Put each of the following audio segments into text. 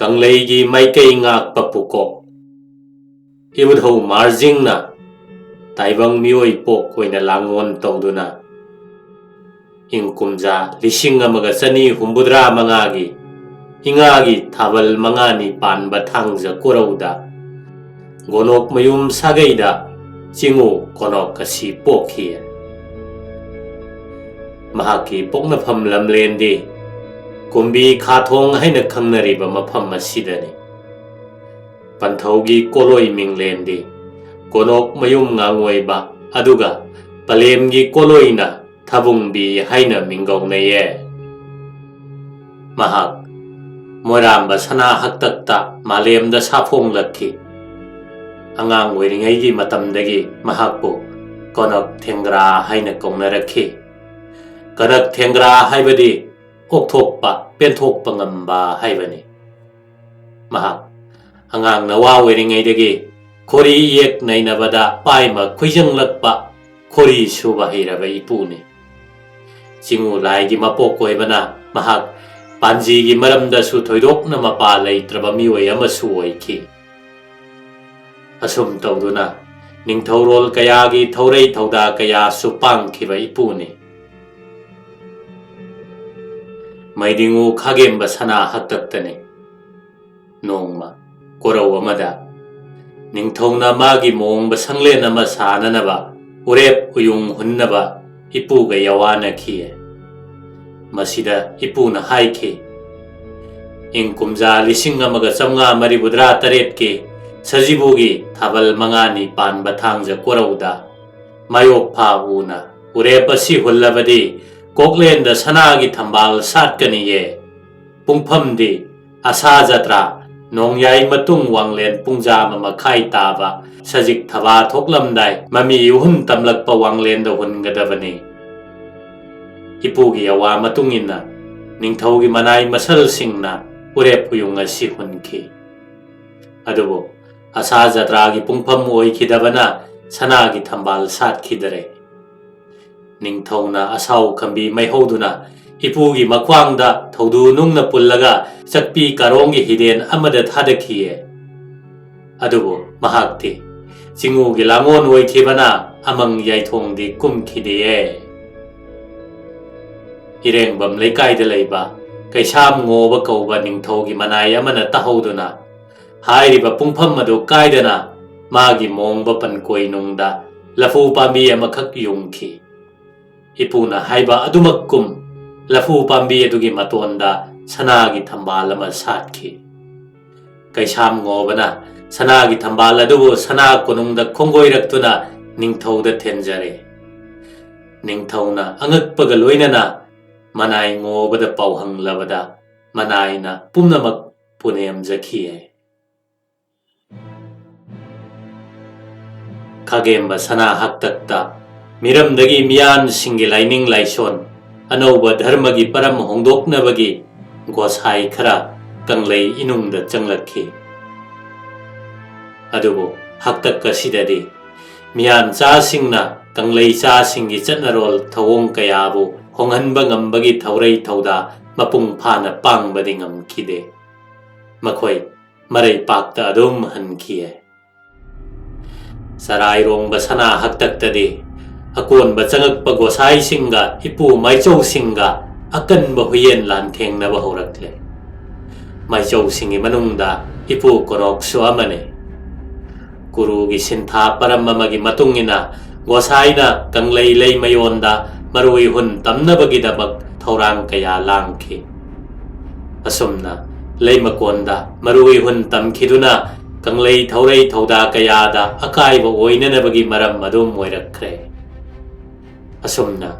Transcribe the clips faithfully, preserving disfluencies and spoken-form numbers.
ꯀꯪꯂꯩꯒꯤ ꯃꯥꯏꯀꯩ ꯉꯥꯛꯄ ꯄꯨꯀꯣꯛ ꯏꯕꯨꯙꯧ ꯃꯥꯔꯖꯤꯡꯅ ꯇꯥꯏꯕꯪ ꯃꯤꯑꯣꯏ ꯄꯣꯛ ꯑꯣꯏꯅ ꯂꯥꯡꯑꯣꯟ ꯇꯧꯗꯨꯅ ꯏꯪ ꯀꯨꯝꯖꯥ ꯂꯤꯁꯤꯡ ꯑꯃꯒ ꯆꯅꯤ ꯍꯨꯝꯐꯨꯇꯔꯥ ꯃꯉꯥꯒꯤ ꯏꯉꯥꯒꯤ ꯊꯥꯕꯜ ꯃꯉꯥꯅꯤ ꯄꯥꯟꯕ ꯊꯥꯡꯖ ꯀꯣꯔꯧꯗ ꯒꯣꯅꯣꯛ ꯃꯌꯨꯝ ꯁꯥꯒꯩꯗ ꯆꯤꯉꯨ ꯀꯣꯅꯣꯛ ꯑꯁꯤ ꯄꯣꯛꯈꯤ꯫ ꯃꯍꯥꯛꯀꯤ ꯄꯣꯛꯅꯐꯝ ꯂꯝꯂꯦꯟꯗꯤ ꯀꯨꯝꯕꯤ ꯈꯥꯊꯣꯡ ꯍꯥꯏꯅ ꯈꯪꯅꯔꯤꯕ ꯃꯐꯝ ꯑꯁꯤꯗꯅꯤ꯫ ꯄꯟꯊꯧꯒꯤ ꯀꯣꯂꯣꯏ ꯃꯤꯡꯂꯦꯟꯗꯤ ꯀꯣꯅꯣꯛ ꯃꯌꯨꯝ ꯉꯥꯡꯑꯣꯏꯕ, ꯑꯗꯨꯒ ꯄꯂꯦꯝꯒꯤ ꯀꯣꯂꯣꯏꯅ ꯊꯕꯨꯡꯕꯤ ꯍꯥꯏꯅ ꯃꯤꯡꯒꯧꯅꯩꯌꯦ꯫ ꯃꯍꯥꯛ ꯃꯣꯏꯔꯥꯝꯕ ꯁꯅꯥ ꯍꯛꯇꯛꯇ ꯃꯥꯂꯦꯝꯗ ꯁꯥꯐꯣꯡꯂꯛꯈꯤ꯫ ꯑꯉꯥꯡ ꯑꯣꯏꯔꯤꯉꯩꯒꯤ ꯃꯇꯝꯗꯒꯤ ꯃꯍꯥꯛꯄꯨ ꯀꯣꯅꯛ ꯊꯦꯡꯒ꯭ꯔꯥ ꯍꯥꯏꯅ ꯀꯧꯅꯔꯛꯈꯤ꯫ ꯀꯅꯛ ꯊꯦꯡꯒ꯭ꯔꯥ ꯍꯥꯏꯕꯗꯤ ꯑꯣꯛꯊꯣꯛꯄ, ꯄꯦꯟꯊꯣꯛꯄ ꯉꯝꯕ ꯍꯥꯏꯕꯅꯤ꯫ ꯃꯍꯥꯛ ꯑꯉꯥꯡ ꯅꯋꯥ ꯑꯣꯏꯔꯤꯉꯩꯗꯒꯤ ꯈꯣꯔꯤ ꯌꯦꯛ ꯅꯩꯅꯕꯗ ꯄꯥꯏꯃ ꯈꯨꯏꯖꯪꯂꯛꯄ ꯈꯣꯔꯤ ꯁꯨꯕ ꯍꯩꯔꯕ ꯏꯄꯨꯅꯤ꯫ ꯆꯤꯉꯨ ꯂꯥꯏꯒꯤ ꯃꯄꯣꯛ ꯑꯣꯏꯕꯅ ꯃꯍꯥꯛ ꯄꯥꯟꯖꯤꯒꯤ ꯃꯔꯝꯗꯁꯨ ꯊꯣꯏꯗꯣꯛꯅ ꯃꯄꯥ ꯂꯩꯇ꯭ꯔꯕ ꯃꯤꯑꯣꯏ ꯑꯃꯁꯨ ꯑꯣꯏꯈꯤ꯫ ꯑꯁꯨꯝ ꯇꯧꯗꯨꯅ ꯅꯤꯡꯊꯧꯔꯣꯜ ꯀꯌꯥꯒꯤ ꯊꯧꯔꯩ ꯊꯧꯗꯥ ꯀꯌꯥꯁꯨ ꯄꯥꯡꯈꯤꯕ ꯏꯄꯨꯅꯤ꯫ ꯃꯩꯗꯤꯉꯨ ꯈꯥꯒꯦꯝꯕ ꯁꯅꯥ ꯍꯛꯇꯛꯇꯅꯤ꯫ ꯅꯣꯡꯃ ꯀꯣꯔꯧ ꯑꯃꯗ ꯅꯤꯡꯊꯧꯅ ꯃꯥꯒꯤ ꯃꯣꯡꯕ ꯁꯪꯂꯦꯟ ꯑꯃ ꯁꯥꯅꯅꯕ ꯎꯔꯦꯞ ꯎꯌꯨꯡ ꯍꯨꯟꯅꯕ ꯏꯄꯨꯒ ꯌꯥꯋꯥꯅꯈꯤ꯫ ꯃꯁꯤꯗ ꯏꯄꯨꯅ ꯍꯥꯏꯈꯤ, "ꯏꯪ ꯀꯨꯝꯖꯥ ꯂꯤꯁꯤꯡ ꯑꯃꯒ ꯆꯥꯝꯃꯉꯥ ꯃꯔꯤꯐꯨꯇꯔꯥ ꯇꯔꯦꯠꯀꯤ ꯁꯖꯤꯕꯨꯒꯤ ꯊꯥꯕꯜ ꯃꯉꯥꯅꯤ ꯄꯥꯟꯕ ꯊꯥꯡꯖ ꯀꯣꯔꯧꯗ ꯃꯥꯌꯣꯛꯐꯥ ꯎꯅ ꯎꯔꯦꯞ ꯑꯁꯤ ꯍꯨꯜꯂꯕꯗꯤ ꯀꯣꯛꯂꯦꯟꯗ ꯁꯅꯥꯒꯤ ꯊꯝꯕꯥꯜ ꯁꯥꯠꯀꯅꯤꯌꯦ꯫ ꯄꯨꯡꯐꯝꯗꯤ ꯑꯁꯥ ꯖꯇ꯭ꯔꯥ, ꯅꯣꯡꯌꯥꯏ ꯃꯇꯨꯡ ꯋꯥꯡꯂꯦꯟ ꯄꯨꯡ ꯖꯥ ꯑꯃ ꯃꯈꯥꯏ ꯇꯥꯕ ꯁꯖꯤꯛ ꯊꯕꯥ ꯊꯣꯛꯂꯝꯗꯥꯏ ꯃꯃꯤ ꯎꯍꯨꯟ ꯇꯝꯂꯛꯄ ꯋꯥꯡꯂꯦꯟꯗ ꯍꯨꯟꯒꯗꯕꯅꯤ꯫" ꯏꯄꯨꯒꯤ ꯑꯋꯥ ꯃꯇꯨꯡ ꯏꯟꯅ ꯅꯤꯡꯊꯧꯒꯤ ꯃꯅꯥꯏ ꯃꯁꯜꯁꯤꯡꯅ ꯎꯔꯦꯞ ꯎꯌꯨꯡ ꯑꯁꯤ ꯍꯨꯟꯈꯤ꯫ ꯑꯗꯨꯕꯨ ꯑꯁꯥ ꯖꯇ꯭ꯔꯥꯒꯤ ꯄꯨꯡꯐꯝ ꯑꯣꯏꯈꯤꯗꯕꯅ ꯁꯅꯥꯒꯤ ꯊꯝꯕꯥꯜ ꯁꯥꯠꯈꯤꯗꯔꯦ꯫ ꯅꯤꯡꯊꯧꯅ ꯑꯁꯥꯎ ꯈꯝꯕꯤ ꯃꯩꯍꯧꯗꯨꯅ ꯏꯄꯨꯒꯤ ꯃꯈ꯭ꯋꯥꯡꯗ ꯊꯧꯗꯨ ꯅꯨꯡꯅ ꯄꯨꯜꯂꯒ ꯆꯠꯄꯤ ꯀꯥꯔꯣꯡꯒꯤ ꯍꯤꯗꯦꯟ ꯑꯃꯗ ꯊꯥꯗꯈꯤꯌꯦ꯫ ꯑꯗꯨꯕꯨ ꯃꯍꯥꯛꯇꯤ ꯆꯤꯡꯉꯨꯒꯤ ꯂꯥꯡꯑꯣꯟ ꯑꯣꯏꯈꯤꯕꯅ ꯑꯃꯪ ꯌꯥꯏꯊꯣꯡꯗꯤ ꯀꯨꯝꯈꯤꯗꯦꯌꯦ꯫ ꯏꯔꯦꯡꯕꯝ ꯂꯩꯀꯥꯏꯗ ꯂꯩꯕ ꯀꯩꯁꯥꯝ ꯉꯣꯕ ꯀꯧꯕ ꯅꯤꯡꯊꯧꯒꯤ ꯃꯅꯥꯏ ꯑꯃꯅ ꯇꯥꯍꯧꯗꯨꯅ ꯍꯥꯏꯔꯤꯕ ꯄꯨꯡꯐꯝ ꯑꯗꯨ ꯀꯥꯏꯗꯅ ꯃꯥꯒꯤ ꯃꯣꯡꯕ ꯄꯟꯀꯣꯏꯅꯨꯡꯗ ꯂꯐꯨ ꯄꯥꯝꯕꯤ ꯑꯃꯈꯛ ꯌꯨꯡꯈꯤ꯫ ꯏꯄꯨꯅ ꯍꯥꯏꯕ ꯑꯗꯨꯃꯛꯀꯨꯝ ꯂꯐꯨ ꯄꯥꯝꯕꯤ ꯑꯗꯨꯒꯤ ꯃꯇꯣꯟꯗ ꯁꯅꯥꯒꯤ ꯊꯝꯕꯥꯜ ꯑꯃ ꯁꯥꯠꯈꯤ꯫ ꯀꯩꯁꯥꯝ ꯉꯣꯕꯅ ꯁꯅꯥꯒꯤ ꯊꯝꯕꯥꯜ ꯑꯗꯨꯕꯨ ꯁꯅꯥ ꯀꯣꯅꯨꯡꯗ ꯈꯣꯡꯒꯣꯏꯔꯛꯇꯨꯅ ꯅꯤꯡꯊꯧꯗ ꯊꯦꯟꯖꯔꯦ꯫ ꯅꯤꯡꯊꯧꯅ ꯑꯉꯛꯄꯒ ꯂꯣꯏꯅꯅ ꯃꯅꯥꯏ ꯉꯣꯕꯗ ꯄꯥꯎꯍꯪꯂꯕꯗ ꯃꯅꯥꯏꯅ ꯄꯨꯝꯅꯃꯛ ꯄꯨꯅꯦꯝꯖꯈꯤꯌꯦ꯫ ꯈꯥꯒꯦꯝꯕ ꯁꯅꯥ ꯍꯥꯛꯇꯛꯇ ꯃꯤꯔꯝꯗꯒꯤ ꯃꯤꯌꯥꯟꯁꯤꯡꯒꯤ ꯂꯥꯏꯅꯤꯡ ꯂꯥꯏꯁꯣꯟ, ꯑꯅꯧꯕ ꯙꯔꯃꯒꯤ ꯄꯔꯝ ꯍꯣꯡꯗꯣꯛꯅꯕꯒꯤ ꯒꯣꯁꯥꯏ ꯈꯔ ꯀꯪꯂꯩ ꯏꯅꯨꯡꯗ ꯆꯪꯂꯛꯈꯤ꯫ ꯑꯗꯨꯕꯨ ꯍꯥꯛꯇꯛ ꯑꯁꯤꯗꯗꯤ ꯃꯤꯌꯥꯟ ꯆꯥꯁꯤꯡꯅ ꯀꯪꯂꯩ ꯆꯥꯁꯤꯡꯒꯤ ꯆꯠꯅꯔꯣꯜ ꯊꯧꯑꯣꯡ ꯀꯌꯥꯕꯨ ꯍꯣꯡꯍꯟꯕ ꯉꯝꯕꯒꯤ ꯊꯧꯔꯩ ꯊꯧꯗꯥ ꯃꯄꯨꯡ ꯐꯥꯅ ꯄꯥꯡꯕꯗꯤ ꯉꯝꯈꯤꯗꯦ꯫ ꯃꯈꯣꯏ ꯃꯔꯩ ꯄꯥꯛꯇ ꯑꯗꯨꯝ ꯍꯟꯈꯤꯌꯦ꯫ ꯆꯔꯥꯏꯔꯣꯡꯕ ꯁꯅꯥ ꯍꯥꯛꯇꯛꯇꯗꯤ ꯑꯀꯣꯟꯕ ꯆꯪꯉꯛꯄ ꯒꯣꯁꯥꯏꯁꯤꯡꯒ ꯏꯄꯨ ꯃꯥꯏꯆꯧꯁꯤꯡꯒ ꯑꯀꯟꯕ ꯍꯨꯏꯌꯦꯟ ꯂꯥꯟꯊꯦꯡꯅꯕ ꯍꯧꯔꯛꯂꯦ꯫ ꯃꯥꯏꯆꯧꯁꯤꯡꯒꯤ ꯃꯅꯨꯡꯗ ꯏꯄꯨ ꯀꯣꯅꯣꯛꯁꯨ ꯑꯃꯅꯤ꯫ ꯀꯨꯔꯨꯒꯤ ꯁꯤꯟꯊꯥ ꯄꯔꯝ ꯑꯃꯒꯤ ꯃꯇꯨꯡ ꯏꯟꯅ ꯒꯣꯁꯥꯏꯅ ꯀꯪꯂꯩ ꯂꯩꯃꯌꯣꯟꯗ ꯃꯔꯨꯏ ꯍꯨꯟ ꯇꯝꯅꯕꯒꯤꯗꯃꯛ ꯊꯧꯔꯥꯡ ꯀꯌꯥ ꯂꯥꯡꯈꯤ꯫ ꯑꯁꯨꯝꯅ ꯂꯩꯃꯀꯣꯟꯗ ꯃꯔꯨꯏ ꯍꯨꯟ ꯇꯝꯈꯤꯗꯨꯅ ꯀꯪꯂꯩ ꯊꯧꯔꯩ ꯊꯧꯗꯥ ꯀꯌꯥꯗ ꯑꯀꯥꯏꯕ ꯑꯣꯏꯅꯅꯕꯒꯤ ꯃꯔꯝ ꯑꯗꯨꯝ ꯑꯣꯏꯔꯛꯈ꯭ꯔꯦ꯫ ꯑꯁꯨꯝꯅ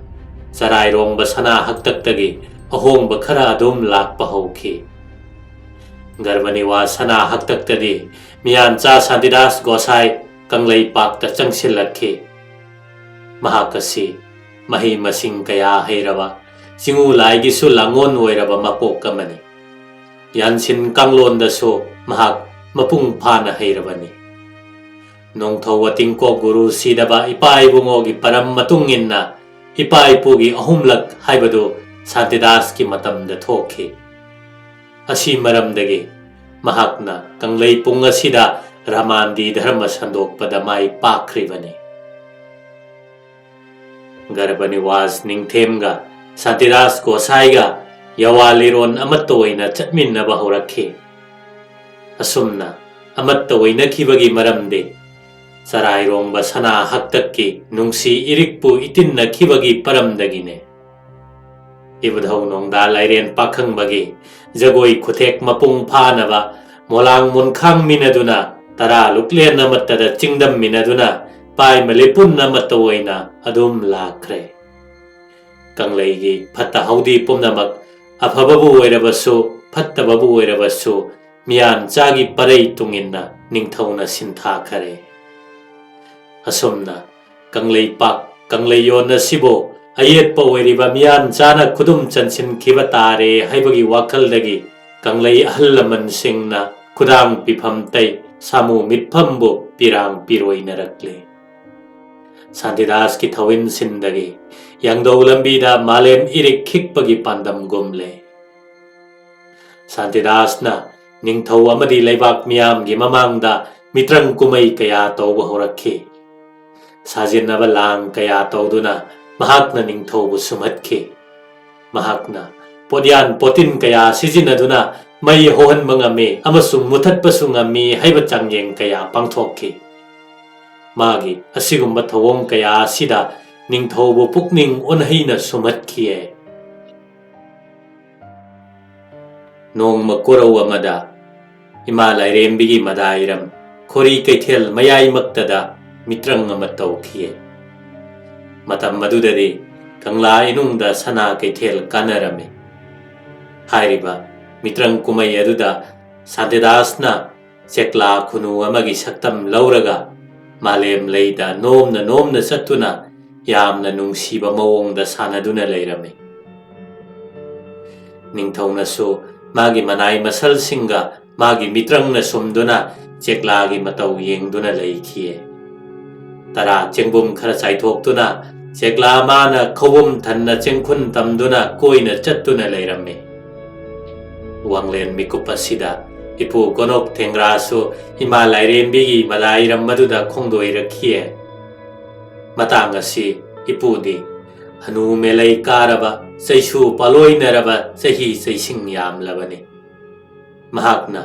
ꯆꯔꯥꯏꯔꯣꯡꯕ ꯁꯅꯥ ꯍꯥꯛꯇꯛꯇꯒꯤ ꯑꯍꯣꯡꯕ ꯈꯔ ꯑꯗꯨꯝ ꯂꯥꯛꯄ ꯍꯧꯈꯤ꯫ ꯒꯔꯕꯅꯤꯋꯥ ꯁꯅꯥ ꯍꯥꯛꯇꯛꯇꯗꯤ ꯃꯤꯌꯥꯟꯆꯥ ꯁꯥꯟꯇꯤꯗꯥꯁ ꯒꯣꯁꯥꯏ ꯀꯪꯂꯩꯄꯥꯛꯇ ꯆꯪꯁꯤꯜꯂꯛꯈꯤ꯫ ꯃꯍꯥꯛ ꯑꯁꯤ ꯃꯍꯩ ꯃꯁꯤꯡ ꯀꯌꯥ ꯍꯩꯔꯕ, ꯆꯤꯉꯨ ꯂꯥꯏꯒꯤꯁꯨ ꯂꯥꯡꯑꯣꯟ ꯑꯣꯏꯔꯕ ꯃꯄꯣꯛ ꯑꯃꯅꯤ꯫ ꯌꯥꯟꯁꯤꯟ ꯀꯥꯡꯂꯣꯟꯗꯁꯨ ꯃꯍꯥꯛ ꯃꯄꯨꯡ ꯐꯥꯅ ꯍꯩꯔꯕꯅꯤ꯫ ꯅꯣꯡꯊꯧ ꯋꯥꯇꯤꯡꯀꯣꯛ ꯒꯨꯔꯨ ꯁꯤꯗꯕ ꯏꯄꯥ ꯏꯕꯨꯡꯉꯣꯒꯤ ꯄꯔꯝ ꯃꯇꯨꯡ ꯏꯟꯅ ꯏꯄꯥ ꯏꯄꯨꯒꯤ ꯑꯍꯨꯝꯂꯛ ꯍꯥꯏꯕꯗꯨ ꯁꯥꯟꯇꯤꯗꯥꯁꯀꯤ ꯃꯇꯝꯗ ꯊꯣꯛꯈꯤ꯫ ꯑꯁꯤ ꯃꯔꯝꯗꯒꯤ ꯃꯍꯥꯛꯅ ꯀꯪꯂꯩ ꯄꯨꯡ ꯑꯁꯤꯗ ꯔꯥꯃꯥꯟꯗꯤ ꯙꯔꯃ ꯁꯟꯗꯣꯛꯄꯗ ꯃꯥꯏ ꯄꯥꯛꯈ꯭ꯔꯤꯕꯅꯤ꯫ ꯒꯔꯚꯅꯤꯋꯥꯁ ꯅꯤꯡꯊꯦꯝꯒ ꯁꯥꯟꯇꯤꯗꯥꯁ ꯒꯣꯁꯥꯏꯒ ꯌꯋꯥ ꯂꯤꯔꯣꯟ ꯑꯃꯠꯇ ꯑꯣꯏꯅ ꯆꯠꯃꯤꯟꯅꯕ ꯍꯧꯔꯛꯈꯤ꯫ ꯑꯁꯨꯝꯅ ꯑꯃꯠꯇ ꯑꯣꯏꯅꯈꯤꯕꯒꯤ ꯃꯔꯝꯗꯤ ꯆꯔꯥꯏꯔꯣꯡꯕ ꯁꯅꯥ ꯍꯛꯇꯛꯀꯤ ꯅꯨꯡꯁꯤ ꯏꯔꯤꯛꯄꯨ ꯏꯇꯤꯟꯅꯈꯤꯕꯒꯤ ꯄꯔꯝꯗꯒꯤꯅꯦ꯫ ꯏꯕꯨꯙꯧ ꯅꯣꯡꯗꯥ ꯂꯥꯏꯔꯦꯟ ꯄꯥꯈꯪꯕꯒꯤ ꯖꯒꯣꯏ ꯈꯨꯊꯦꯛ ꯃꯄꯨꯡ ꯐꯥꯅꯕ ꯃꯣꯂꯥꯡ ꯃꯣꯟꯈꯥꯡꯃꯤꯟꯅꯗꯨꯅ, ꯇꯔꯥ ꯂꯨꯛꯂꯦꯟ ꯑꯃꯠꯇꯗ ꯆꯤꯡꯗꯝꯃꯤꯟꯅꯗꯨꯅ, ꯄꯥꯏꯃ ꯂꯤꯄꯨꯟ ꯑꯃꯠꯇ ꯑꯣꯏꯅ ꯑꯗꯨꯝ ꯂꯥꯛꯈ꯭ꯔꯦ꯫ ꯀꯪꯂꯩꯒꯤ ꯐꯠꯇ ꯍꯥꯎꯗꯤ ꯄꯨꯝꯅꯃꯛ, ꯑꯐꯕꯕꯨ ꯑꯣꯏꯔꯕꯁꯨ ꯐꯠꯇꯕꯕꯨ ꯑꯣꯏꯔꯕꯁꯨ, ꯃꯤꯌꯥꯟꯆꯥꯒꯤ ꯄꯔꯩ ꯇꯨꯡꯏꯟꯅ ꯅꯤꯡꯊꯧꯅ ꯁꯤꯟꯊꯥꯈꯔꯦ꯫ ꯑꯁꯨꯝꯅ ꯀꯪꯂꯩꯄꯥꯛ ꯀꯪꯂꯩꯌꯣꯟ ꯑꯁꯤꯕꯨ ꯑꯌꯦꯠꯄ ꯑꯣꯏꯔꯤꯕ ꯃꯤꯌꯥꯟꯆꯥꯅ ꯈꯨꯗꯨꯝ ꯆꯟꯁꯤꯟꯈꯤꯕ ꯇꯥꯔꯦ ꯍꯥꯏꯕꯒꯤ ꯋꯥꯈꯜꯗꯒꯤ ꯀꯪꯂꯩ ꯑꯍꯜ ꯂꯃꯟꯁꯤꯡꯅ ꯈꯨꯗꯥꯡ ꯄꯤꯐꯝ ꯇꯩ ꯁꯥꯃꯨ ꯃꯤꯠꯐꯝꯕꯨ ꯄꯤꯔꯥꯡ ꯄꯤꯔꯣꯏꯅꯔꯛꯂꯦ꯫ ꯁꯥꯟꯇꯤꯗꯥꯁꯀꯤ ꯊꯧꯏꯟꯁꯤꯟꯗꯒꯤ ꯌꯥꯡꯗꯧ ꯂꯝꯕꯤꯗ ꯃꯥꯂꯦꯝ ꯏꯔꯤꯛ ꯈꯤꯛꯄꯒꯤ ꯄꯥꯟꯗꯝꯒꯨꯝꯂꯦ꯫ ꯁꯥꯟꯇꯤꯗꯥꯁꯅ ꯅꯤꯡꯊꯧ ꯑꯃꯗꯤ ꯂꯩꯕꯥꯛ ꯃꯤꯌꯥꯝꯒꯤ ꯃꯃꯥꯡꯗ ꯃꯤꯇ꯭ꯔꯪ ꯀꯨꯝꯍꯩ ꯀꯌꯥ ꯇꯧꯕ ꯍꯧꯔꯛꯈꯤ꯫ ꯁꯥꯖꯤꯟꯅꯕ ꯂꯥꯡ ꯀꯌꯥ ꯇꯧꯗꯨꯅ ꯃꯍꯥꯛꯅ ꯅꯤꯡꯊꯧꯕꯨ ꯁꯨꯝꯍꯠꯈꯤ꯫ ꯃꯍꯥꯛꯅ ꯄꯣꯠꯌꯥꯟ ꯄꯣꯠꯇꯤꯟ ꯀꯌꯥ ꯁꯤꯖꯤꯟꯅꯗꯨꯅ ꯃꯩ ꯍꯧꯍꯟꯕ ꯉꯝꯃꯤ ꯑꯃꯁꯨꯡ ꯃꯨꯊꯠꯄꯁꯨ ꯉꯝꯃꯤ ꯍꯥꯏꯕ ꯆꯥꯡꯌꯦꯡ ꯀꯌꯥ ꯄꯥꯡꯊꯣꯛꯈꯤ꯫ ꯃꯥꯒꯤ ꯑꯁꯤꯒꯨꯝꯕ ꯊꯧꯑꯣꯡ ꯀꯌꯥ ꯑꯁꯤꯗ ꯅꯤꯡꯊꯧꯕꯨ ꯄꯨꯛꯅꯤꯡ ꯑꯣꯟꯍꯩꯅ ꯁꯨꯝꯍꯠꯈꯤꯌꯦ꯫ ꯅꯣꯡꯃ ꯀꯣꯔꯧ ꯑꯃꯗ ꯏꯃꯥ ꯂꯥꯏꯔꯦꯝꯕꯤꯒꯤ ꯃꯗꯥꯏꯔꯝ ꯈꯣꯔꯤ ꯀꯩꯊꯦꯜ ꯃꯌꯥꯏꯃꯛꯇꯗ ꯃꯤꯇ꯭ꯔꯪ ꯑꯃ ꯇꯧꯈꯤꯌꯦ꯫ ꯃꯇꯝ ꯑꯗꯨꯗꯗꯤ ꯀꯪꯂꯥ ꯏꯅꯨꯡꯗ ꯁꯅꯥ ꯀꯩꯊꯦꯜ ꯀꯥꯟꯅꯔꯝꯃꯤ꯫ ꯍꯥꯏꯔꯤꯕ ꯃꯤꯇ꯭ꯔꯪ ꯀꯨꯝꯍꯩ ꯑꯗꯨꯗ ꯁꯥꯟꯇꯤꯗꯥꯁꯅ ꯆꯦꯛꯂꯥ ꯈꯨꯅꯨ ꯑꯃꯒꯤ ꯁꯛꯇꯝ ꯂꯧꯔꯒ ꯃꯥꯂꯦꯝ ꯂꯩꯗ ꯅꯣꯝꯅ ꯅꯣꯝꯅ ꯆꯠꯇꯨꯅ ꯌꯥꯝꯅ ꯅꯨꯡꯁꯤꯕ ꯃꯑꯣꯡꯗ ꯁꯥꯟꯅꯗꯨꯅ ꯂꯩꯔꯝꯃꯤ꯫ ꯅꯤꯡꯊꯧꯅꯁꯨ ꯃꯥꯒꯤ ꯃꯅꯥꯏ ꯃꯁꯜꯁꯤꯡꯒ ꯃꯥꯒꯤ ꯃꯤꯇ꯭ꯔꯪꯅ ꯁꯨꯝꯗꯨꯅ ꯆꯦꯛꯂꯥꯒꯤ ꯃꯇꯧ ꯌꯦꯡꯗꯨꯅ ꯂꯩꯈꯤꯌꯦ꯫ ꯇꯔꯥ ꯆꯦꯡꯕꯨꯝ ꯈꯔ ꯆꯥꯏꯊꯣꯛꯇꯨꯅ ꯆꯦꯛꯂꯥ ꯃꯥꯅ ꯈꯧꯕꯨꯝ ꯊꯟꯅ ꯆꯦꯡꯈꯨꯟ ꯇꯝꯗꯨꯅ ꯀꯣꯏꯅ ꯆꯠꯇꯨꯅ ꯂꯩꯔꯝꯃꯤ꯫ ꯋꯥꯡꯂꯦꯟ ꯃꯤꯀꯨꯞ ꯑꯁꯤꯗ ꯏꯄꯨ ꯀꯣꯅꯣꯛ ꯊꯦꯡꯒ꯭ꯔꯥꯁꯨ ꯏꯃꯥ ꯂꯥꯏꯔꯦꯝꯕꯤꯒꯤ ꯃꯂꯥꯏꯔꯝ ꯑꯗꯨꯗ ꯈꯣꯡꯗꯣꯏꯔꯛꯈꯤꯌꯦ꯫ ꯃꯇꯥꯡ ꯑꯁꯤ ꯏꯄꯨꯗꯤ ꯍꯅꯨ ꯃꯦꯂꯩ ꯀꯥꯔꯕ, ꯆꯩꯁꯨ ꯄꯥꯂꯣꯏꯅꯔꯕ ꯆꯍꯤ ꯆꯩꯁꯤꯡ ꯌꯥꯝꯂꯕꯅꯤ꯫ ꯃꯍꯥꯛꯅ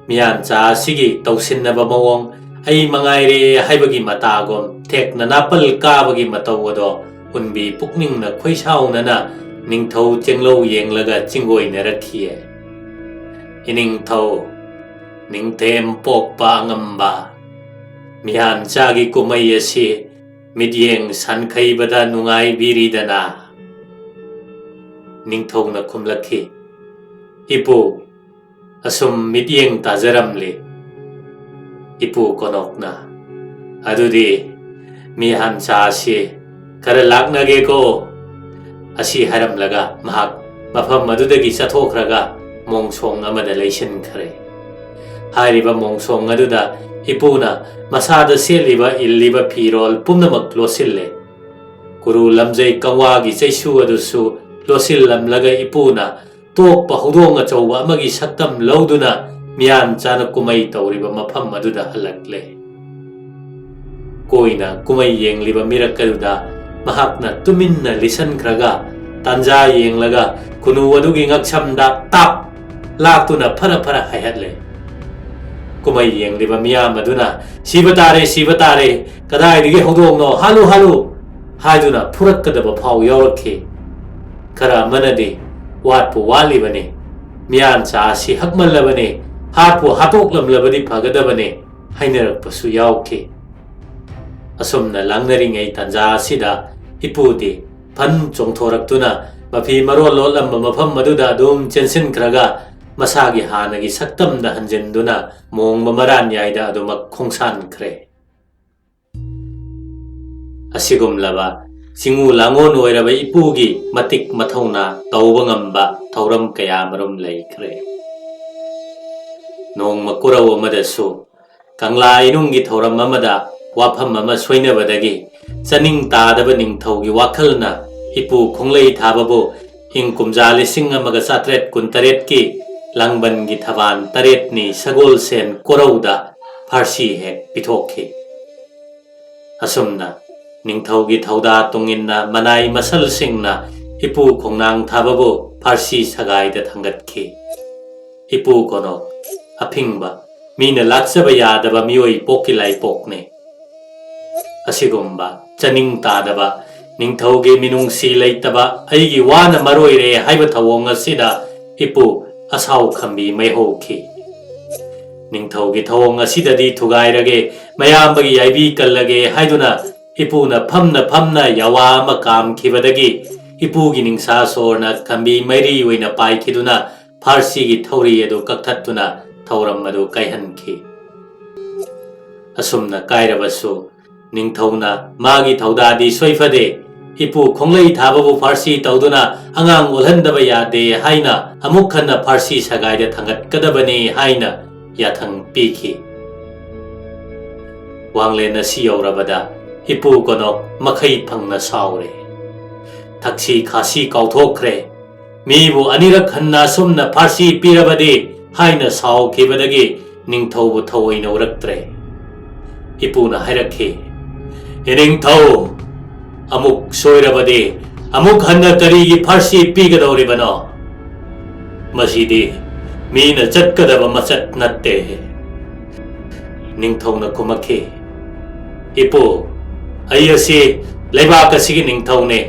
ꯃꯤꯌꯥꯟꯆꯥ ꯑꯁꯤꯒꯤ ꯇꯧꯁꯤꯟꯅꯕ ꯃꯑꯣꯡ, ꯑꯩ ꯃꯉꯥꯏꯔꯦ ꯍꯥꯏꯕꯒꯤ ꯃꯇꯥꯒꯨꯝ ꯊꯦꯛꯅ ꯅꯥꯄꯜ ꯀꯥꯕꯒꯤ ꯃꯇꯧ ꯑꯗꯣ ꯎꯟꯕꯤ ꯄꯨꯛꯅꯤꯡꯅ ꯈꯣꯏꯁꯥꯎꯅꯅ ꯅꯤꯡꯊꯧ ꯆꯦꯡꯂꯧ ꯌꯦꯡꯂꯒ ꯆꯤꯡꯒꯣꯏꯅꯔꯛꯈꯤꯌꯦ꯫ ꯏꯅꯤꯡꯊꯧ, ꯅꯤꯡꯊꯦꯝ ꯄꯣꯛꯄ ꯑꯉꯝꯕ, ꯃꯤꯌꯥꯟꯆꯥꯒꯤ ꯀꯨꯝꯍꯩ ꯑꯁꯤ ꯃꯤꯠꯌꯦꯡ ꯁꯟꯈꯩꯕꯗ ꯅꯨꯡꯉꯥꯏꯕꯤꯔꯤꯗꯅ? ꯅꯤꯡꯊꯧꯅ ꯈꯨꯝꯂꯛꯈꯤ, ꯏꯄꯨ, ꯑꯁꯨꯝ ꯃꯤꯠꯌꯦꯡ ꯇꯥꯖꯔꯝꯂꯤ꯫ ꯏꯄꯨ ꯀꯣꯅꯣꯛꯅ, ꯑꯗꯨꯗꯤ ꯃꯤꯌꯥꯟꯆꯥ ꯑꯁꯤ ꯈꯔ ꯂꯥꯛꯅꯒꯦꯀꯣ꯫ ꯑꯁꯤ ꯍꯥꯏꯔꯝꯂꯒ ꯃꯍꯥꯛ ꯃꯐꯝ ꯑꯗꯨꯗꯒꯤ ꯆꯠꯊꯣꯛꯈ꯭ꯔꯒ ꯃꯣꯡꯁꯣꯡ ꯑꯃꯗ ꯂꯩꯁꯤꯟꯈ꯭ꯔꯦ꯫ ꯍꯥꯏꯔꯤꯕ ꯃꯣꯡꯁꯣꯡ ꯑꯗꯨꯗ ꯏꯄꯨꯅ ꯃꯁꯥꯗ ꯁꯦꯠꯂꯤꯕ ꯏꯜꯂꯤꯕ ꯐꯤꯔꯣꯜ ꯄꯨꯝꯅꯃꯛ ꯂꯣꯠꯁꯤꯜꯂꯦ꯫ ꯀꯨꯔꯨ ꯂꯝꯖꯩ ꯀꯪꯋꯥꯒꯤ ꯆꯩꯁꯨ ꯑꯗꯨꯁꯨ ꯂꯣꯠꯁꯤꯜꯂꯝꯂꯒ ꯏꯄꯨꯅ ꯇꯣꯛꯄ ꯍꯧꯗꯣꯡ ꯑꯆꯧꯕ ꯑꯃꯒꯤ ꯁꯛꯇꯝ ꯂꯧꯗꯨꯅ ꯃꯤꯌꯥꯟꯆꯥꯅ ꯀꯨꯝꯍꯩ ꯇꯧꯔꯤꯕ ꯃꯐꯝ ꯑꯗꯨꯗ ꯍꯜꯂꯛꯂꯦ꯫ ꯀꯣꯏꯅ ꯀꯨꯝꯍꯩ ꯌꯦꯡꯂꯤꯕ ꯃꯤꯔꯛ ꯑꯗꯨꯗ ꯃꯍꯥꯛꯅ ꯇꯨꯃꯤꯟꯅ ꯂꯤꯁꯟꯈ꯭ꯔꯒ ꯇꯥꯟꯖꯥ ꯌꯦꯡꯂꯒ ꯈꯨꯅꯨ ꯑꯗꯨꯒꯤ ꯉꯛꯁꯝꯗ ꯇꯥꯞ ꯂꯥꯛꯇꯨꯅ ꯐꯔ ꯐꯔ ꯍꯥꯏꯍꯠꯂꯦ꯫ ꯀꯨꯝꯍꯩ ꯌꯦꯡꯂꯤꯕ ꯃꯤꯌꯥꯝ ꯑꯗꯨꯅ, "ꯁꯤꯕ ꯇꯥꯔꯦ, ꯁꯤꯕ ꯇꯥꯔꯦ, ꯀꯗꯥꯏꯗꯒꯤ ꯍꯧꯗꯣꯡꯅꯣ, ꯍꯥꯠꯂꯨ, ꯍꯥꯠꯂꯨ" ꯍꯥꯏꯗꯨꯅ ꯐꯨꯔꯛꯀꯗꯕ ꯐꯥꯎ ꯌꯥꯎꯔꯛꯈꯤ꯫ ꯈꯔ ꯑꯃꯅꯗꯤ, "ꯋꯥꯠꯄꯨ ꯋꯥꯠꯂꯤꯕꯅꯤ, ꯃꯤꯌꯥꯟꯆꯥ ꯑꯁꯤ ꯍꯛꯃꯜꯂꯕꯅꯤ, ꯍꯥꯠꯄꯨ ꯍꯥꯠꯇꯣꯛꯂꯝꯂꯕꯗꯤ ꯐꯒꯗꯕꯅꯤ" ꯍꯥꯏꯅꯔꯛꯄꯁꯨ ꯌꯥꯎꯈꯤ꯫ ꯑꯁꯨꯝꯅ ꯂꯥꯡꯅꯔꯤꯉꯩ ꯇꯥꯟꯖꯥ ꯑꯁꯤꯗ ꯏꯄꯨꯗꯤ ꯐꯟ ꯆꯣꯡꯊꯣꯔꯛꯇꯨꯅ ꯃꯐꯤ ꯃꯔꯣꯜ ꯂꯣꯠꯂꯝꯕ ꯃꯐꯝ ꯑꯗꯨꯗ ꯑꯗꯨꯝ ꯆꯦꯟꯁꯤꯟꯈ꯭ꯔꯒ ꯃꯁꯥꯒꯤ ꯍꯥꯟꯅꯒꯤ ꯁꯛꯇꯝꯗ ꯍꯟꯖꯤꯟꯗꯨꯅ ꯃꯣꯡꯕ ꯃꯔꯥꯟꯌꯥꯏꯗ ꯑꯗꯨꯃꯛ ꯈꯣꯡꯁꯥꯟꯈ꯭ꯔꯦ꯫ ꯑꯁꯤꯒꯨꯝꯂꯕ ꯆꯤꯡꯉꯨ ꯂꯥꯡꯉꯣꯟ ꯑꯣꯏꯔꯕ ꯏꯄꯨꯒꯤ ꯃꯇꯤꯛ ꯃꯊꯧꯅꯥ ꯇꯧꯕ ꯉꯝꯕ ꯊꯧꯔꯝ ꯀꯌꯥꯃꯔꯨꯝ ꯂꯩꯈ꯭ꯔꯦ꯫ ꯅꯣꯡꯃ ꯀꯨꯔꯧ ꯑꯃꯗꯁꯨ ꯀꯪꯂꯥ ꯏꯅꯨꯡꯒꯤ ꯊꯧꯔꯝ ꯑꯃꯗ ꯋꯥꯐꯝ ꯑꯃ ꯁꯣꯏꯅꯕꯗꯒꯤ ꯆꯅꯤꯡ ꯇꯥꯗꯕ ꯅꯤꯡꯊꯧꯒꯤ ꯋꯥꯈꯜꯅ ꯏꯄꯨ ꯈꯣꯡꯂꯩ ꯊꯥꯕꯕꯨ ꯏꯪ ꯀꯨꯝꯖꯥ ꯂꯤꯁꯤꯡ ꯑꯃꯒ ꯆꯥꯇ꯭ꯔꯦꯠ ꯀꯨꯟꯇꯔꯦꯠꯀꯤ ꯂꯥꯡꯕꯟꯒꯤ ꯊꯕꯥꯟ ꯇꯔꯦꯠꯅꯤ ꯁꯒꯣꯜꯁꯦꯟ ꯀꯣꯔꯧꯗ ꯐꯥꯔꯁꯤ ꯍꯦꯛ ꯄꯤꯊꯣꯛꯈꯤ꯫ ꯑꯁꯨꯝꯅ ꯅꯤꯡꯊꯧꯒꯤ ꯊꯧꯗꯥ ꯇꯨꯡꯏꯟꯅ ꯃꯅꯥꯏ ꯃꯁꯜꯁꯤꯡꯅ ꯏꯄꯨ ꯈꯣꯡꯅꯥꯡ ꯊꯥꯕꯕꯨ ꯐꯥꯔꯁꯤ ꯁꯒꯥꯏꯗ ꯊꯥꯡꯒꯠꯈꯤ꯫ ꯏꯄꯨ ꯀꯣꯅꯣꯛ ꯑꯐꯤꯡꯕ, ꯃꯤꯅ ꯂꯥꯛꯆꯕ ꯌꯥꯗꯕ ꯃꯤꯑꯣꯏ ꯄꯣꯛꯀꯤ ꯂꯥꯏꯄꯣꯛꯅꯤ꯫ ꯑꯁꯤꯒꯨꯝꯕ ꯆꯅꯤꯡ ꯇꯥꯗꯕ, ꯅꯤꯡꯊꯧꯒꯤ ꯃꯤꯅꯨꯡꯁꯤ ꯂꯩꯇꯕ ꯑꯩꯒꯤ ꯋꯥꯅ ꯃꯔꯣꯏꯔꯦ ꯍꯥꯏꯕ ꯊꯧꯑꯣꯡ ꯑꯁꯤꯗ ꯏꯄꯨ ꯑꯁꯥꯎ ꯈꯝꯕꯤ ꯃꯩ ꯍꯧꯈꯤ꯫ ꯅꯤꯡꯊꯧꯒꯤ ꯊꯧꯑꯣꯡ ꯑꯁꯤꯗꯗꯤ ꯊꯨꯒꯥꯏꯔꯒꯦ, ꯃꯌꯥꯝꯕꯒꯤ ꯌꯥꯏꯕꯤ ꯀꯜꯂꯒꯦ ꯍꯥꯏꯗꯨꯅ ꯏꯄꯨꯅ ꯐꯝꯅ ꯐꯝꯅ ꯌꯥꯋꯥ ꯑꯃ ꯀꯥꯝꯈꯤꯕꯗꯒꯤ ꯏꯄꯨꯒꯤ ꯅꯤꯡꯁꯥ ꯁꯣꯔꯅ ꯈꯝꯕꯤ ꯃꯩꯔꯤ ꯑꯣꯏꯅ ꯄꯥꯏꯈꯤꯗꯨꯅ ꯐꯥꯔꯁꯤꯒꯤ ꯊꯧꯔꯤ ꯑꯗꯨ ꯀꯛꯊꯠꯇꯨꯅ ꯊꯧꯔꯝ ꯑꯗꯨ ꯀꯥꯏꯍꯟꯈꯤ꯫ ꯑꯁꯨꯝꯅ ꯀꯥꯏꯔꯕꯁꯨ ꯅꯤꯡꯊꯧꯅ ꯃꯥꯒꯤ ꯊꯧꯗꯥꯗꯤ ꯁꯣꯏꯐꯗꯦ, ꯏꯄꯨ ꯈꯣꯡꯂꯩ ꯊꯥꯕꯕꯨ ꯐꯥꯔꯁꯤ ꯇꯧꯗꯨꯅ ꯑꯉꯥꯡ ꯑꯣꯜꯍꯟꯗꯕ ꯌꯥꯗꯦ ꯍꯥꯏꯅ ꯑꯃꯨꯛ ꯍꯟꯅ ꯐꯥꯔꯁꯤ ꯁꯒꯥꯏꯗ ꯊꯥꯡꯒꯠꯀꯗꯕꯅꯤ ꯍꯥꯏꯅ ꯌꯥꯊꯪ ꯄꯤꯈꯤ꯫ ꯋꯥꯡꯂꯦꯟ ꯑꯁꯤ ꯌꯧꯔꯕꯗ ꯏꯄꯨ ꯀꯣꯅꯣꯛ ꯃꯈꯩ ꯐꯪꯅ ꯁꯥꯎꯔꯦ꯫ ꯊꯛꯁꯤ ꯈꯥꯁꯤ ꯀꯥꯎꯊꯣꯛꯈ꯭ꯔꯦ꯫ ꯃꯤꯕꯨ ꯑꯅꯤꯔꯛ ꯍꯟꯅ ꯑꯁꯨꯝꯅ ꯐꯥꯔꯁꯤ ꯄꯤꯔꯕꯗꯤ ꯍꯥꯏꯅ ꯁꯥꯎꯈꯤꯕꯗꯒꯤ ꯅꯤꯡꯊꯧꯕꯨ ꯊꯑꯣꯏꯅ ꯎꯔꯛꯇ꯭ꯔꯦ꯫ ꯏꯄꯨꯅ ꯍꯥꯏꯔꯛꯈꯤ, "ꯏꯅꯤꯡꯊꯧ, ꯑꯃꯨꯛ ꯁꯣꯏꯔꯕꯗꯤ ꯑꯃꯨꯛ ꯍꯟꯅ ꯀꯔꯤꯒꯤ ꯐꯥꯔꯁꯤ ꯄꯤꯒꯗꯧꯔꯤꯕꯅꯣ? ꯃꯁꯤꯗꯤ ꯃꯤꯅ ꯆꯠꯀꯗꯕ ꯃꯆꯠ ꯅꯠꯇꯦ꯫" ꯅꯤꯡꯊꯧꯅ ꯈꯨꯝꯃꯛꯈꯤ, "ꯏꯄꯨ, ꯑꯩ ꯑꯁꯤ ꯂꯩꯕꯥꯛ ꯑꯁꯤꯒꯤ ꯅꯤꯡꯊꯧꯅꯦ꯫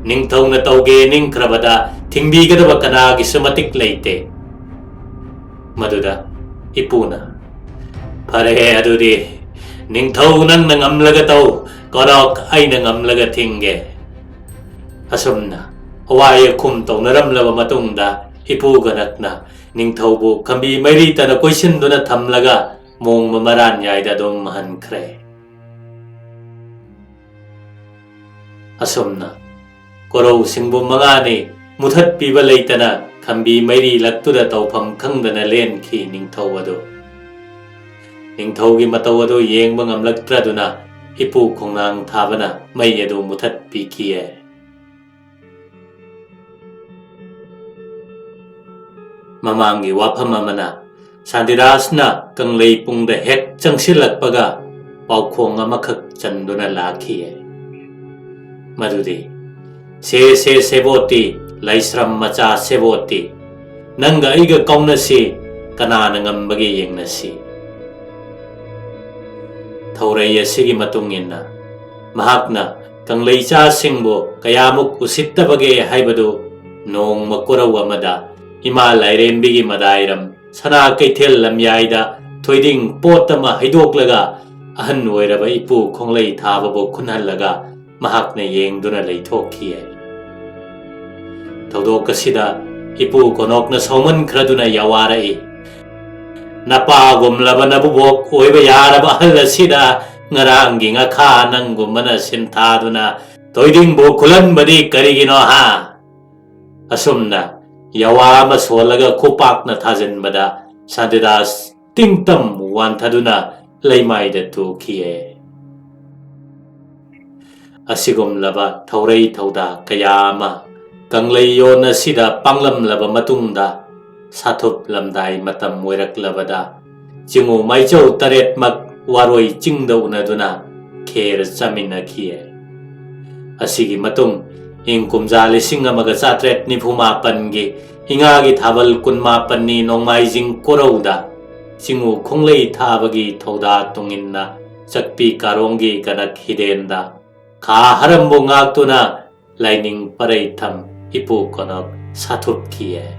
ꯅꯤꯡꯊꯧꯅ ꯇꯧꯒꯦ ꯅꯤꯡꯈ꯭ꯔꯕꯗ ꯊꯤꯡꯕꯤꯒꯗꯕ ꯀꯅꯥꯒꯤꯁꯨ ꯃꯇꯤꯛ ꯂꯩꯇꯦ꯫" ꯃꯗꯨꯗ ꯏꯄꯨꯅ, "ꯐꯔꯦ, ꯑꯗꯨꯗꯤ ꯅꯤꯡꯊꯧ ꯅꯪꯅ ꯉꯝꯂꯒ ꯇꯧ, ꯀꯣꯅꯣꯛ ꯑꯩꯅ ꯉꯝꯂꯒ ꯊꯤꯡꯒꯦ꯫" ꯑꯁꯨꯝꯅ ꯑꯋꯥꯏ ꯑꯈꯨꯝ ꯇꯧꯅꯔꯝꯂꯕ ꯃꯇꯨꯡꯗ ꯏꯄꯨ ꯀꯣꯅꯣꯛꯅ ꯅꯤꯡꯊꯧꯕꯨ ꯈꯝꯕꯤ ꯃꯩꯔꯤꯇꯅ ꯀꯣꯏꯁꯤꯟꯗꯨꯅ ꯊꯝꯂꯒ ꯃꯣꯡꯃ ꯃꯔꯥꯟꯌꯥꯏꯗ ꯑꯗꯨꯝ ꯍꯟꯈ꯭ꯔꯦ꯫ ꯑꯁꯨꯝꯅ ꯀꯣꯔꯧ ꯁꯤꯡꯕꯨ ꯃꯉꯥꯅꯤ ꯃꯨꯊꯠꯄꯤꯕ ꯂꯩꯇꯅ ꯈꯝꯕꯤ ꯃꯩꯔꯤ ꯂꯛꯇꯨꯗ ꯇꯧꯐꯝ ꯈꯪꯗꯅ ꯂꯦꯟꯈꯤ ꯅꯤꯡꯊꯧ ꯑꯗꯨ꯫ ꯅꯤꯡꯊꯧꯒꯤ ꯃꯇꯧ ꯑꯗꯨ ꯌꯦꯡꯕ ꯉꯝꯂꯛꯇ꯭ꯔꯗꯨꯅ ꯏꯄꯨ ꯈꯣꯡꯅꯥꯡ ꯊꯥꯕꯅ ꯃꯩ ꯑꯗꯨ ꯃꯨꯊꯠꯄꯤꯈꯤꯌꯦ꯫ ꯃꯃꯥꯡꯒꯤ ꯋꯥꯐꯝ ꯑꯃꯅ, ꯁꯥꯟꯇꯤꯗꯥꯁꯅ ꯀꯪꯂꯩ ꯄꯨꯡꯗ ꯍꯦꯛ ꯆꯪꯁꯤꯜꯂꯛꯄꯒ ꯄꯥꯎꯈꯣꯡ ꯑꯃꯈꯛ ꯆꯟꯗꯨꯅ ꯂꯥꯛꯈꯤꯌꯦ꯫ ꯃꯗꯨꯗꯤ, "ꯁꯦ ꯁꯦ ꯁꯦꯕꯣꯠꯇꯤ, ꯂꯥꯏꯁ꯭ꯔꯝ ꯃꯆꯥ ꯁꯦꯕꯣꯠꯇꯤ, ꯅꯪꯒ ꯑꯩꯒ ꯀꯥꯎꯅꯁꯤ, ꯀꯅꯥꯅ ꯉꯝꯕꯒꯦ ꯌꯦꯡꯅꯁꯤ"꯫ ꯊꯧꯔꯩ ꯑꯁꯤꯒꯤ ꯃꯇꯨꯡ ꯏꯟꯅ, ꯃꯍꯥꯛꯅ ꯀꯪꯂꯩꯆꯥꯁꯤꯡꯕꯨ ꯀꯌꯥꯃꯨꯛ ꯎꯁꯤꯠꯇꯕꯒꯦ ꯍꯥꯏꯕꯗꯨ ꯅꯣꯡꯃ ꯀꯣꯔꯧ ꯑꯃꯗ ꯏꯃꯥ ꯂꯥꯏꯔꯦꯝꯕꯤꯒꯤ ꯃꯗꯥꯏꯔꯝ ꯁꯅꯥ ꯀꯩꯊꯦꯜ ꯂꯝꯌꯥꯏꯗ ꯊꯣꯏꯗꯤꯡ ꯄꯣꯠ ꯑꯃ ꯍꯩꯗꯣꯛꯂꯒ ꯑꯍꯟ ꯑꯣꯏꯔꯕ ꯏꯄꯨ ꯈꯣꯡꯂꯩ ꯊꯥꯕꯕꯨ ꯈꯨꯟꯍꯜꯂꯒ ꯃꯍꯥꯛꯅ ꯌꯦꯡꯗꯨꯅ ꯂꯩꯊꯣꯛꯈꯤꯌꯦ꯫ ꯊꯧꯗꯣꯛ ꯑꯁꯤꯗ ꯏꯄꯨ ꯀꯣꯅꯣꯛꯅ ꯁꯥꯎꯃꯟꯈ꯭ꯔꯗꯨꯅ ꯌꯥꯋꯥꯔꯛꯏ, "ꯅꯄꯥꯒꯨꯝꯂꯕ ꯅꯕꯨꯕꯣꯛ ꯑꯣꯏꯕ ꯌꯥꯔꯕ ꯑꯍꯜ ꯑꯁꯤꯗ ꯉꯔꯥꯡꯒꯤ ꯉꯥꯈꯥ ꯅꯪꯒꯨꯝꯕꯅ ꯁꯤꯟꯊꯥꯗꯨꯅ ꯊꯣꯏꯗꯤꯡꯕꯨ ꯈꯨꯜꯍꯟꯕꯗꯤ ꯀꯔꯤꯒꯤꯅꯣ ꯍꯥ?" ꯑꯁꯨꯝꯅ ꯌꯥꯋꯥ ꯑꯃ ꯁꯣꯜꯂꯒ ꯈꯨꯄꯥꯛꯅ ꯊꯥꯖꯤꯟꯕꯗ ꯁꯥꯟꯇꯤꯗꯥꯁ ꯇꯤꯡꯇꯝ ꯋꯥꯟꯊꯗꯨꯅ ꯂꯩꯃꯥꯏꯗ ꯇꯨꯈꯤꯌꯦ꯫ ꯑꯁꯤꯒꯨꯝꯂꯕ ꯊꯧꯔꯩ ꯊꯧꯗꯥ ꯀꯌꯥ ꯑꯃ ꯀꯪꯂꯩꯌꯣꯟ ꯑꯁꯤꯗ ꯄꯥꯡꯂꯝꯂꯕ ꯃꯇꯨꯡꯗ, ꯁꯥꯊꯨꯞ ꯂꯝꯗꯥꯏ ꯃꯇꯝ ꯑꯣꯏꯔꯛꯂꯕꯗ, ꯆꯤꯡꯉꯨ ꯃꯥꯏꯆꯧ ꯇꯔꯦꯠꯃꯛ ꯋꯥꯔꯣꯏ ꯆꯤꯡꯗ ꯎꯅꯗꯨꯅ ꯈꯦꯔ ꯆꯥꯃꯤꯟꯅꯈꯤꯌꯦ꯫ ꯑꯁꯤꯒꯤ ꯃꯇꯨꯡ, ꯏꯪ ꯀꯨꯝꯖꯥ ꯂꯤꯁꯤꯡ ꯑꯃꯒ ꯆꯥꯇ꯭ꯔꯦꯠ ꯅꯤꯐꯨ ꯃꯥꯄꯟꯒꯤ ꯏꯉꯥꯒꯤ ꯊꯥꯕꯜ ꯀꯨꯟꯃꯥꯄꯟꯅꯤ ꯅꯣꯡꯃꯥꯏꯖꯤꯡ ꯀꯣꯔꯧꯗ ꯆꯤꯡꯉꯨ ꯈꯣꯡꯂꯩ ꯊꯥꯕꯒꯤ ꯊꯧꯗꯥ ꯇꯨꯡꯏꯟꯅ ꯆꯛꯄꯤ ꯀꯥꯔꯣꯡꯒꯤ ꯒꯅꯛ ꯍꯤꯗꯦꯟꯗ ꯈꯥ ꯍꯔꯝꯕꯨ ꯉꯥꯛꯇꯨꯅ ꯂꯥꯏꯅꯤꯡ ꯄꯔꯩꯊꯝ ꯏꯄꯨ ꯀꯣꯅꯣꯛ ꯁꯥꯊꯨꯞꯈꯤꯌꯦ꯫